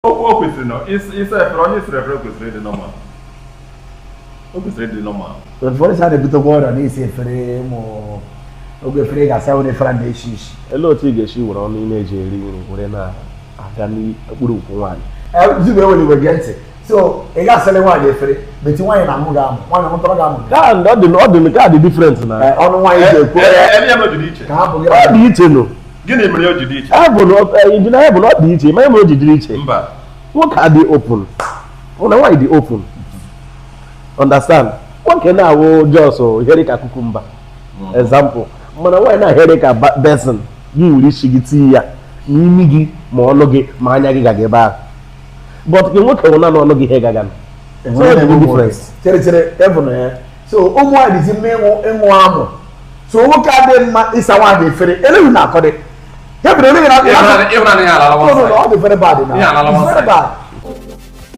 O kwesịrị na ịsa efere, onye siri efere kwesịrị ịdị normal, o kwesịrị ịdị normal. Ụfọdụ sị a na-ebutekwa ọrịa na-esi efere ụmụ oge efere ị ga-asa nwere efere a na-eshi isi. Olee otu ị ga-esi were ọnụ ị na-eji eri nri were na-aga n'okpuru nkwụ nwaanyị? Zube, ewere iwe, gee ntị. So ị ga-asịrị nwaanyị efere beti, nwaanyị na-amụ gị amụ, nwaanyị mụtara gị amụ. Ka ọ dị, ọ dị nke a dị different na. Ee, ọnụ nwaanyị ji ekwu. Ebe ya mere o ji dị iche. Ka hapụ gị. Ọ dị iche nụ. Gịnị mere o ji dị iche? Ya bụ na injinia, ya bụ na ọ dị iche. Ma o ji dịrị iche? Mba. Nwoke adị open, hụ na nwaanyị dị open, understand? Nwoke na-awụ just here ka cucumber, example, mana nwaanyị na-ahere ka basin. Gị were isi gị tinye ya n'imi gị, ma ọnụ gị ma anya gị gaga ebe ahụ, but nke nwoke nwụ naanị ọnụ gị ihe gaga. So what is the difference? Chere, chere, ebụnụ ya. So ụmụ nwaanyị dịzi mma ịṅụ amụ, so nwoke adịghị mma ịsa nwaanyị efere eleghị na akọdị ya bụrụ eleghị na Ịhụnanya ya alala No, one no, no, side. ọ dị very bad now. Yeah, alala It's one very side. bad.